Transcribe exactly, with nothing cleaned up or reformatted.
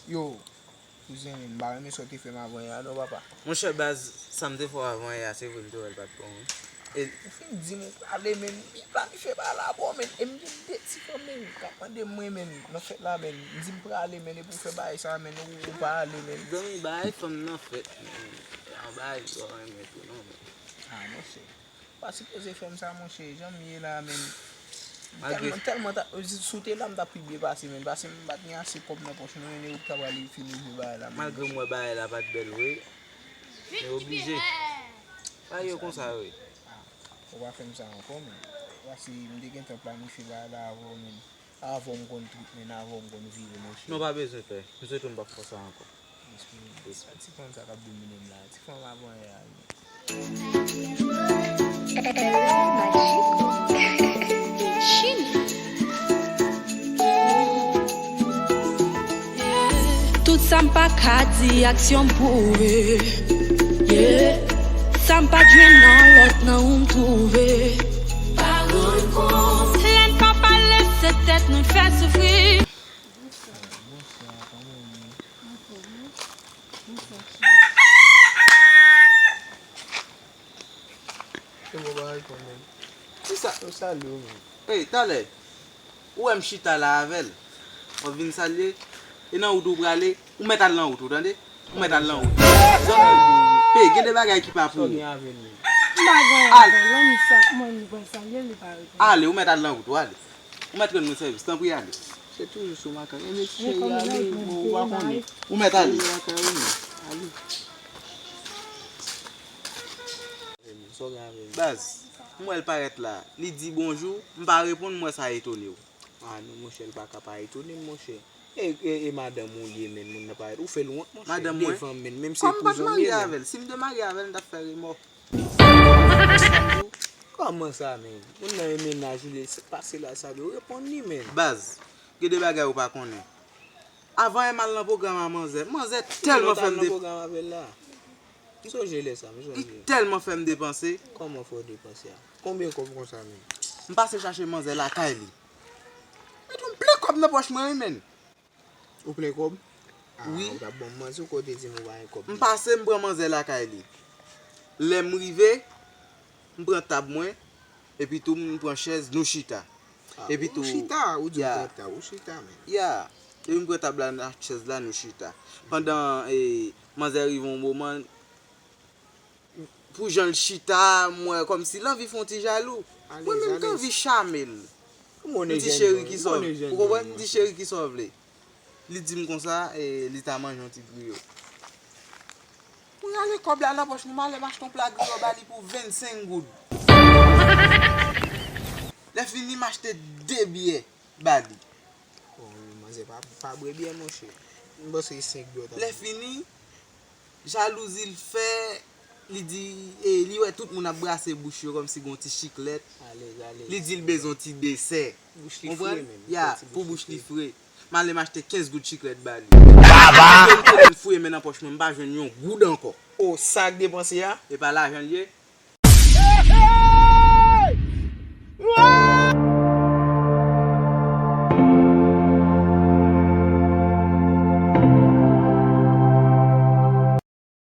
Yo, kouzen, men m pa renmen sa w te fè m avan yè a non, papa. Monchè, baz, sa m te fè w avan yè a, se vre m te wè l pa t bon, wi. E Ou fin di m ou prale, men, li planifye bagay la, bro, men, e m gen de ti fanm, men, k ap mande m mwen, men, nan fèt la, men, m di m prale, men, epi w fè bagay sa, men, ou, ou pa ale, men. Zanmi, bagay fanm nan fèt, men, se yon bagay ou renmen tou, non, men. Ah, monchè. Pa sipoze fè m sa, monchè. Jan m ye la, men. Tèlman, tèlman ta, si w te la, m t ap pi byen pase, men. Paske m pa t gen ase kòb nan pòch mwen, men ou ta pral fin rive bagay la, men. Malgre m wè bagay la pa t bèl vre, men oblije. Bagay yo konsa yo ye. Ah, ou pa fè m sa ankò, men. Paske m te gentan planifye bagay la avè w, men. Avan m konn trip, men avan m konn vire, monchè. Non, pa bezwen pè. M swete m p ap fè sa ankò. Respè. Sa ti fanm sa k ap domine m la. Ti fanm avan yè a, wi. Tout sa m pa ka di, aksyon m pwouve. Yeah. Sa m pa t jwenn nan lòt nan ou m twouve. Pa rann kont. Lè n pa pale, se tèt nou n fè soufri. Kisa? Yo salye w menm. Ey, talè. Ou wè m chita la avè l. W ap vin salye. E nan wout ou prale. Ou mèt al nan wout ou, tande? Ou mèt al nan wout. Zanmi, pe, gen de bagay ki pa pou ou. M pa gen anyen avè l, non, men sa, mwen menm pral salye l, li pa reponn. Ale, ou mèt al nan wout ou, ale. Ou mèt rann mwen sèvis, tanpri ale. Se toujou sou makak. E mesye, ale, bon, ou pa konnen. Ou mèt ale. Sou makak, wi, men. Ale. Baz, m wè l parèt la. Li di bonjou, m pa reponn, m wè sa etone w. Ah non, monchè, l pa ka pa etone m, monchè. E, e, e madanm ou ye, menn, moun nan parèt. Ou fè l wont, monchè, devan m, menn, menm si e kouzen w ye, menn. Kòman m pa t marye avè l? Si m te marye avè l, m t ap fè remò. Kòman sa, menn? Moun nan e mennaj li, pase laj sa dwe reponn li, menn. Baz, gen de bagay ou pa konnen. Avan yè m al nan pwogram a manzè, manzè tèlman fè m de. Ou te nan pwogram avè l la? M sonje lè sa, m sonje. Li tèlman fè m depanse. Kòman fè w depanse a? Konbyen kòb konsa menm? M pase chache manzè lakay li. Met yon plen kòb nan pòch mwen, wi, menn. Ou plen kòb? Ah, wi. Ou t ap ban m manti, ou kote di m ou pa gen kòb. M pase, m pran manzè lakay li. Lè m rive, m pran tab mwen, epi tou m pran chèz, nou chita. Ah, epi tou, ou chita, ou di m pran tab, ou chita, menn. Ya. Epi m pran tab la ak chèz la, nou chita. Pandan, e, manzè rive yon moman, pou jan l chita, m wè kòmsi l anvi fè yon ti jalou. Mwen menm m t anvi chame l. M di cheri kisa w vle. Ou konprann? M di cheri kisa w vle. Li di m konsa, e, li ta manje yon ti griyo. Mwen rale kòb la nan pòch mwen, m ale m achte yon pla griyo ba li pou vennsenk goud. Lèfini, m achte de byè ba li. Bon, manzè pa, pa bwè byè, monchè. M panse se senk byè w t ap bwè. Lèfini, jalouzi l fè, li di, e, li wè tout moun ap brase bouch yo kòmsi gen yon ti chiklèt. Alèz, alèz. Li di l bezwen yon ti desè. Bouch li fre menm. Ya, pou bouch li fre. M ale m achte kenz goud chiklèt ba li. Baba! M fouye men nan pòch mwen, m pa jwenn yon goud ankò. O, sa k depanse a? E pa lajan l ye?